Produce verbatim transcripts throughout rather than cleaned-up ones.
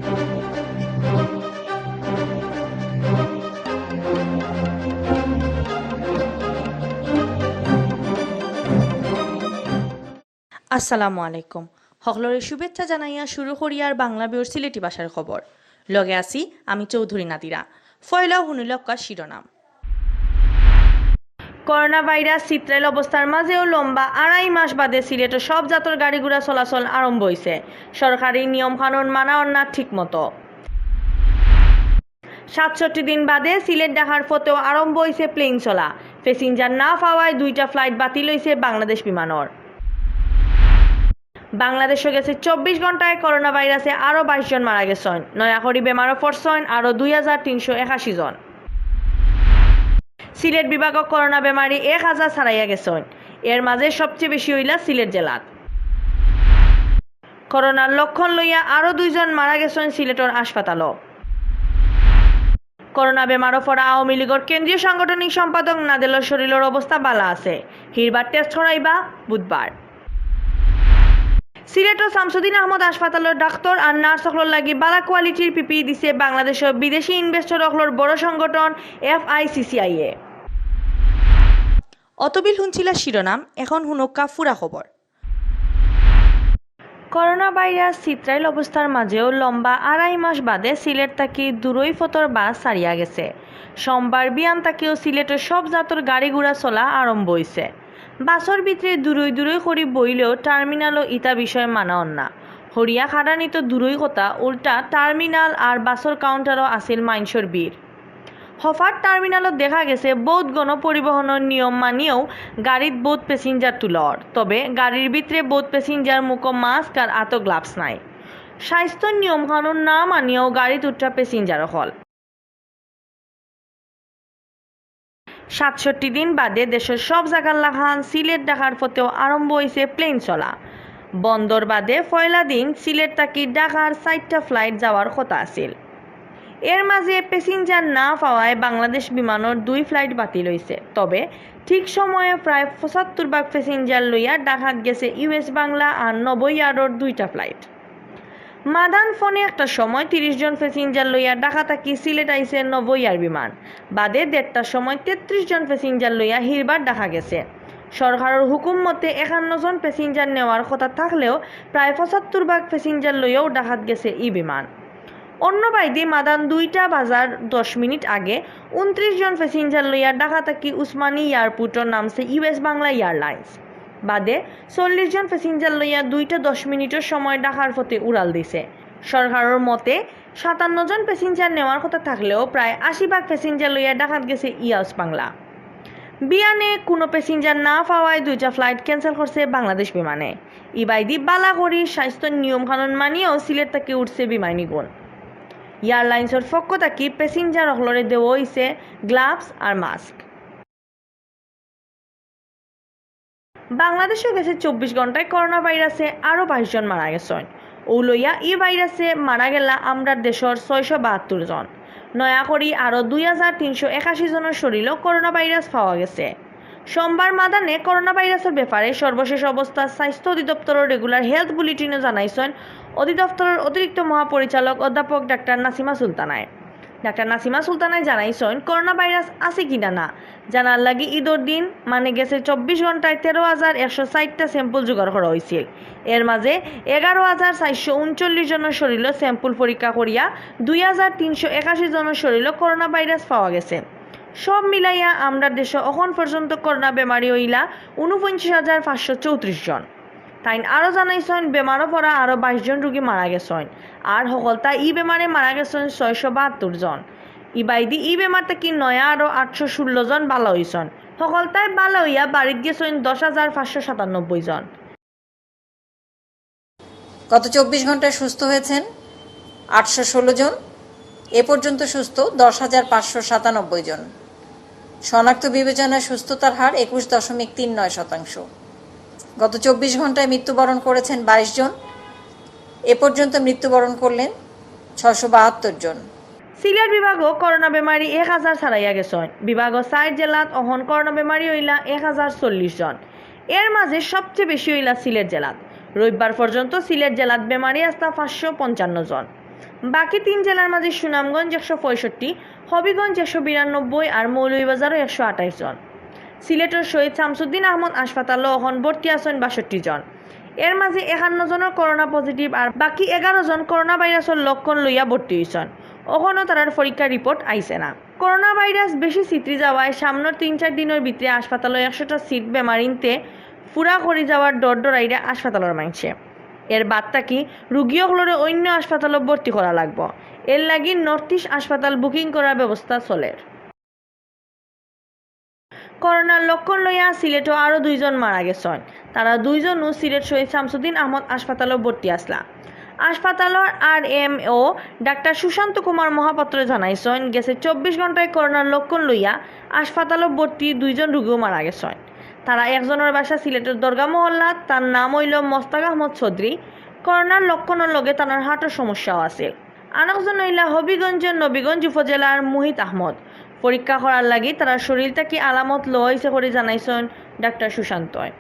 আসসালামু আলাইকুম। হকলরে শুভেচ্ছা জানাইয়া শুরু করিয়ার বাংলা বিউর সিলেটি ভাষার খবর। লগে আছি আমি চৌধুরী নাদিরা। ফয়লা হুনিলক্কা শিরোনাম। করোনা ভাইরাস ছিত্রাইল অবস্থার মাঝেও লম্বা আড়াই মাস বাদে সিলেটও সব জাতর গাড়ি ঘোড়া চলাচল আরম্ভ অইছে। সরকারি নিয়ম কানুন মানা অন্না ঠিক মতো। সাতষট্টি দিন বাদে সিলেট ঢাকার পথেও আরম্ভ অইছে প্লেন চলা। প্যাসেঞ্জার না পাওয়ায় দুইটা ফ্লাইট বাতিল অইছে বাংলাদেশ বিমানর। বাংলাদেশও গেছে চব্বিশ ঘন্টায় করোনা ভাইরাসে আরো বাইশ জন মারা গেছইন। নয়া করি বেমারও পড়ছইন আরো দুই হাজার তিনশো একাশি জন। সিলেট বিভাগও করোনা বেমারি এক হাজার ছাড়াইয়া গেছইন। এর মাঝে সবচেয়ে বেশি অইলা সিলেট জেলাত। করোনার লক্ষণ লইয়া আরো দুইজন মারা গেছইন সিলেটর হাসপাতালও। করোনা বেমারও পড়া আওয়ামী লীগর কেন্দ্রীয় সাংগঠনিক সম্পাদক নাদেলর শরীলর অবস্থা বালা আছে। হিরবার টেস্ট করাইবা বুধবার। সিলেটর শামসুদ্দিন আহমদ হাসপাতালর ডাক্তার আর নার্স অকলর লাগি বালা কোয়ালিটির পিপিই দিছে বাংলাদেশর বিদেশি ইনভেস্টর অকলর বড় সংগঠন এফআইসিসিআইএ। অতবিল হুনছিলা শিরোনাম, এখন হুনক্কা ফুরা খবর। করোনা ভাইরাস ছিত্রাইল অবস্থার মাঝেও লম্বা আড়াই মাস বাদে সিলেট থাকি দূরই ফতর বাস ছাড়িয়া গেছে। সোমবার বিয়ান থাকিও সিলেটর সব জাতর গাড়ি ঘোড়া চলা আরম্ভ অইছে। বাসর ভিতরে দূরই দূরই করি বইলেও টার্মিনালও ইতা বিষয় মানা অন্না। হরিয়া খাটানি তো দূরই কথা, উল্টা টার্মিনাল আর বাসর কাউন্টারও আছিল মাইনষর ভিড়। হফার টার্মিনালত দেখা গেছে বউত গণপরিবহনর নিয়ম মানিয়াও গাড়িত বউত প্যাসেঞ্জার তুলর, তবে গাড়ির ভিতরে বউত প্যাসেঞ্জার মুখো মাস্ক আর আতো গ্লাভস নাই। স্বাস্থ্য নিয়ম কানুন না মানিয়াও গাড়িত উঠরা প্যাসেঞ্জার অকল। সাতষট্টি দিন বাদে দেশর সব জাগার লাখান সিলেট ঢাকার পথেও আরম্ভ অইছে প্লেন চলা। বন্দর বাদে পয়লা দিন সিলেট থাকি ঢাকার চাইরটা ফ্লাইট যাওয়ার কথা আছিল। এর মাঝে প্যাসেঞ্জার না পাওয়ায় বাংলাদেশ বিমানর দুই ফ্লাইট বাতিল অইছে। তবে ঠিক সময়ে প্রায় পঁচাত্তর ভাগ প্যাসেঞ্জার লইয়া ঢাকাত গেছে ইউএস বাংলা আর নভোএয়ারর দুইটা ফ্লাইট। মাদান ফোনে একটা সময় তিরিশ জন প্যাসেঞ্জার লইয়া ঢাকা থাকি সিলেট আইছে নভোএয়ার বিমান। বাদে দেড়টার সময় তেত্রিশ জন প্যাসেঞ্জার লইয়া হিরবার ঢাকা গেছে। সরকারর হুকুম মতে একান্ন জন প্যাসেঞ্জার নেওয়ার কথা থাকলেও প্রায় পঁচাত্তর ভাগ প্যাসেঞ্জার লইয়াও ঢাকাত গেছে ই বিমান। অন্য বাইদি মাদান দুইটা বাজার দশ মিনিট আগে ঊনত্রিশ জন প্যাসেঞ্জার লইয়া ঢাকা থাকি উসমানী এয়ারপোর্টর নামছে ইউএস বাংলা এয়ারলাইন্স। বাদে চল্লিশ জন প্যাসেঞ্জার লইয়া দুইটা দশ মিনিটর সময় ঢাকার পথে উড়াল দিছে। সরকারর মতে সাতান্ন জন প্যাসেঞ্জার নেওয়ার কথা থাকলেও প্রায় আশি ভাগ প্যাসেঞ্জার লইয়া ঢাকাত গেছে ইউএস বাংলা। বিয়ানে কোনো প্যাসেঞ্জার না পাওয়ায় দুইটা ফ্লাইট ক্যান্সেল করছে বাংলাদেশ বিমানে। ইবাইদি বালা করি স্বাস্থ্য নিয়ম কানুন মানিয়াও সিলেট থাকি উঠছে বিমানিগুন। এয়ারলাইন্সর পক্ষ থাকি প্যাসেঞ্জার অকলরে দেওয়া অইছে গ্লাভস আর মাস্ক। বাংলাদেশও গেছে চব্বিশ ঘন্টায় করোনা ভাইরাসে আরো বাইশ জন মারা গেছইন। অউ লইয়া ই ভাইরাসে মারা গেলা আমরার দেশর ছয়শো বাহাত্তর জন। নয়া করি আরো দুই হাজার তিনশো একাশি জনর শরীরও করোনা ভাইরাস পাওয়া গেছে। সোমবার মাদানে করোনা ভাইরাসর ব্যাপারে সর্বশেষ অবস্থা স্বাস্থ্য অধিদপ্তরর রেগুলার হেলথ বুলেটিনও জানাইছইন অধিদপ্তরর অতিরিক্ত মহাপরিচালক অধ্যাপক ডাক্তার নাসিমা সুলতানায়। ডাক্তার নাসিমা সুলতানায় জানাইছইন, করোনা ভাইরাস আছে কিনা না জানার লাগি ইদর দিন, মানে গেছে চব্বিশ ঘন্টায় তেরো হাজার একশো ষাটটা স্যাম্পল জোগাড় করা অইছিল। এর মাঝে এগারো হাজার চারশো ঊনচল্লিশ জনর শরীরও স্যাম্পল পরীক্ষা করিয়া দুই হাজার তিনশো একাশি জনর শরীরও করোনা ভাইরাস পাওয়া গেছে। সব মিলাইয়া আমরার দেশো অখন পর্যন্ত করোনা বেমারি অইলা ঊনপঞ্চাশ হাজার পাঁচশো চৌত্রিশ জন। তাইন আরো জানাইছইন, বেমারো পড়া আরো বাইশ জন রুগী মারা গেছইন। আর হকলতা ই বেমারে মারা গেছইন ছয়শো বাহাত্তর জন। ইবাইদি ই বেমার থাকি নয়া আরো আটশো ষোলো জন বালা অইছইন। হকলতায় বালা অইয়া বাড়িত গেছইন দশ হাজার পাঁচশো সাতানব্বই জন। গত চব্বিশ ঘন্টায় সুস্থ হয়েছেন আটশো ষোলো জন। এ পর্যন্ত সুস্থ দশ হাজার পাঁচশো সাতানব্বই জন। শনাক্ত বিবেচনায় সুস্থতার হার একুশ দশমিক তিন নয় শতাংশ। গত চব্বিশ ঘন্টায় মৃত্যুবরণ করেছেন বাইশ জন। এ পর্যন্ত মৃত্যুবরণ করলেন ছশো বাহাত্তর জন। সিলেট বিভাগও করোনা বেমারি এক হাজার ছাড়াইয়া গেছইন। বিভাগও চাইর জেলাত অখন করোনা বেমারি অইলা এক হাজার চল্লিশ জন। এর মাঝে সবচেয়ে বেশি অইলা সিলেট জেলাত। রবিবার পর্যন্ত সিলেট জেলাত বেমারি আস্তা পাঁচশো পঞ্চান্ন জন। বাকি তিন জেলার মাঝে সুনামগঞ্জ একশো পঁয়ষট্টি, হবিগঞ্জ একশো বিরানব্বই আর মৌলভীবাজারও একশো আঠাইশ জন। সিলেটর শহীদ শামসুদ্দিন আহমদ হাসপাতালও অখন ভর্তি আছইন বাষট্টি জন। এর মাঝে একান্ন জনর করোনা পজিটিভ আর বাকি এগারো জন করোনা ভাইরাসর লক্ষণ লইয়া ভর্তি অইছইন। অখনও তারার পরীক্ষার রিপোর্ট আইছে না। করোনা ভাইরাস বেশি ছিতরি যাওয়ায় সামনর তিন চাইর দিনর ভিতরে হাসপাতালও একশোটা সিট বেমারিন্তে পুরা করি যাওয়ার ডর ডরাইরা হাসপাতালর মাইনষে। এর বাদ থাকি রুগী অকলরে অইন্য হাসপাতালও ভর্তি করা লাগবো। এর লাগি নর্থ ইস্ট হাসপাতাল বুকিং করার ব্যবস্থা চলের। করোনার লক্ষণ লইয়া সিলেটও আরও দুইজন মারা গেছইন। তারা দুইজনও সিলেট শহীদ শামসুদ্দিন আহমদ হাসপাতালও ভর্তি আছলা। হাসপাতালর আরএমও ডাক্তার সুশান্ত কুমার মহাপাত্র জানাইছইন, গেছে চব্বিশ ঘন্টায় করোনার লক্ষণ লইয়া হাসপাতালও ভর্তি দুইজন রুগীও মারা গেছইন। তারা একজনর বাসা সিলেটর দরগা মহল্লাত, তার নাম অইলো মোস্তাক আহমদ চৌধুরী। করোনার লক্ষণর লগে তানার হার্টর সমস্যাও আছিল। আনকজন অইলা হবিগঞ্জর নবীগঞ্জ উপজেলার মুহিত আহমদ। পরীক্ষা করার লাগি তারার শরীর থাকি আলামত লওয়া অইছে করি জানাইছইন ডাক্তার সুশান্তয়।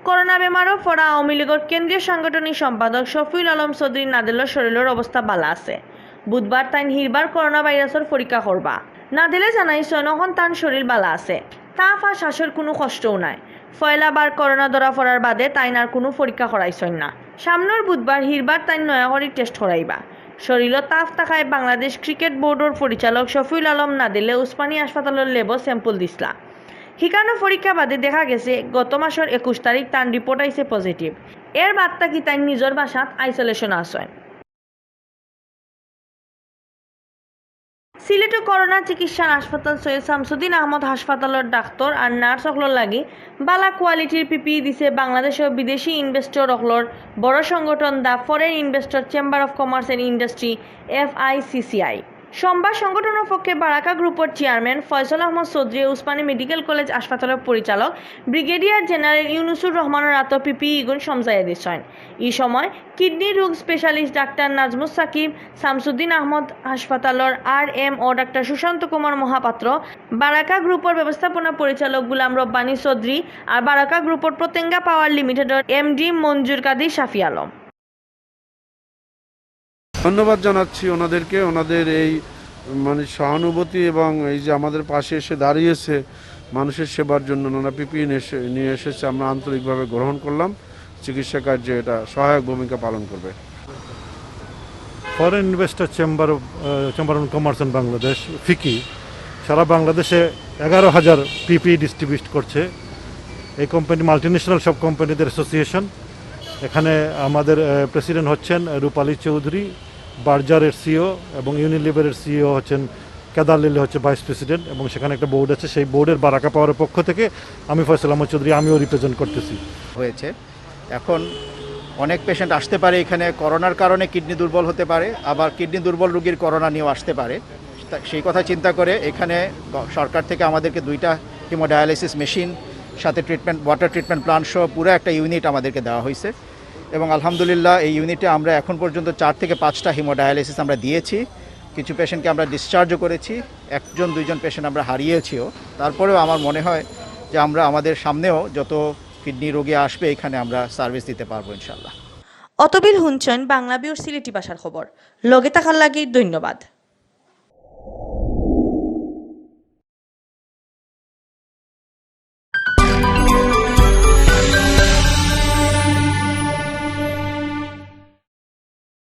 করোনা বেমারও পড়া আওয়ামী লীগর কেন্দ্রীয় সাংগঠনিক সম্পাদক শফিউল আলম চৌধুরী নাদেলর শরীলর অবস্থা বালা আছে। বুধবার তাইন হিরবার করোনা ভাইরাসর পরীক্ষা করবা। নাদেলে জানাইছইন, অখন তান শরীল বালা আছে। তাপ আর শ্বাসর কুনু কষ্টও নাই। পয়লা বার করোনা ধরা পড়ার বাদে তাইন আর কুনু পরীক্ষা করাইছইন না। সামনর বুধবার হিরবার তাইন নয়া করি টেস্ট করাইবা। শরীলো তাপ থাকায় বাংলাদেশ ক্রিকেট বোর্ডর পরিচালক শফিউল আলম নাদেলে উসমানী হাসপাতালর ল্যাবো স্যাম্পল দিছলা। হিকানো পরীক্ষা বাদে দেখা গেছে গত মাসর একুশ তারিখ তান রিপোর্ট আইছে পজিটিভ। এর বাদ থাকি তাইন নিজর বাসাত আইসোলেশনো আছইন। সিলেটো করোনা চিকিৎসার হাসপাতাল সৈয়দ শামসুদ্দিন আহমদ হাসপাতালর ডাক্তর আর নার্স অকলর লাগি বালা কোয়ালিটির পিপিই দিছে বাংলাদেশর বিদেশি ইনভেস্টর অকলর বড় সংগঠন The Foreign Investor Chamber of Commerce and Industry, এফআইসিসিআই। সোমবার সংগঠনর পক্ষে বারাকা গ্রুপর চেয়ারম্যান ফয়সল আহমদ চৌধুরী, উসমানী মেডিকেল কলেজ হাসপাতালর পরিচালক ব্রিগেডিয়ার জেনারেল ইউনুসুর রহমানর আতো পিপিই ইগুন সমঝাইয়া দিছইন। ই সময় কিডনি রোগ স্পেশালিস্ট ডাক্তার নাজমুস সাকিব, শামসুদ্দিন আহমদ হাসপাতালর আরএমও ডাক্তার সুশান্ত কুমার মহাপাত্র, বারাকা গ্রুপর ব্যবস্থাপনা পরিচালক গুলাম রব্বানী চৌধুরী আর বারাকা গ্রুপর প্রত্যঙ্গা পাওয়ার লিমিটেডর এমডি মঞ্জুর কাদির শাফি আলম। ধন্যবাদ জানাচ্ছি ওনাদেরকে, ওনাদের এই মানে সহানুভূতি এবং এই যে আমাদের পাশে এসে দাঁড়িয়েছে মানুষের সেবার জন্য, নানা পিপিই নিয়ে এসে- নিয়ে এসেছে, আমরা আন্তরিকভাবে গ্রহণ করলাম। চিকিৎসা কার্যে এটা সহায়ক ভূমিকা পালন করবে। Foreign investor chamber of chamber on commerce and Bangladesh, ফিকি, সারা বাংলাদেশে এগারো হাজার পিপিই ডিস্ট্রিবিউট করছে। এই কোম্পানি মাল্টিন্যাশনাল সব কোম্পানিদের অ্যাসোসিয়েশন। এখানে আমাদের প্রেসিডেন্ট হচ্ছেন রূপালী চৌধুরী, বার্জারের সিইও এবং ইউনিলিভারের সিইও হচ্ছেন কেদার লিলি, হচ্ছে ভাইস প্রেসিডেন্ট, এবং সেখানে একটা বোর্ড আছে। সেই বোর্ডের বারাকা পাওয়ারের পক্ষ থেকে আমি ফয়সল আহমদ চৌধুরী, আমিও রিপ্রেজেন্ট করতেছি। হয়েছে। এখন অনেক পেশেন্ট আসতে পারে এখানে করোনার কারণে, কিডনি দুর্বল হতে পারে, আবার কিডনি দুর্বল রোগীর করোনা নিয়েও আসতে পারে। তা- সেই কথা চিন্তা করে এখানে গ- সরকার থেকে আমাদেরকে দুইটা হিমোডায়ালিসিস মেশিন, সাথে ট্রিটমেন্ট, ওয়াটার ট্রিটমেন্ট প্ল্যান্ট সহ পুরো একটা ইউনিট আমাদেরকে দেওয়া হয়েছে। এবং আলহামদুলিল্লাহ, এই ইউনিটে আমরা এখন পর্যন্ত চার থেকে পাঁচটা হিমোডায়ালিসিস আমরা দিয়েছি। কিছু পেশেন্টকে আমরা ডিসচার্জও করেছি, একজন দুইজন পেশেন্ট আমরা হারিয়েছিও। তারপরেও আমার মনে হয় যে আমরা আমাদের সামনেও যত কিডনি রোগী আসবে, এখানে আমরা সার্ভিস দিতে পারবো ইনশাল্লাহ। অতবিল হুনছইন বাংলা ভিউর সিলেটি ভাষার খবর। লগে থাকার লাগি ধন্যবাদ।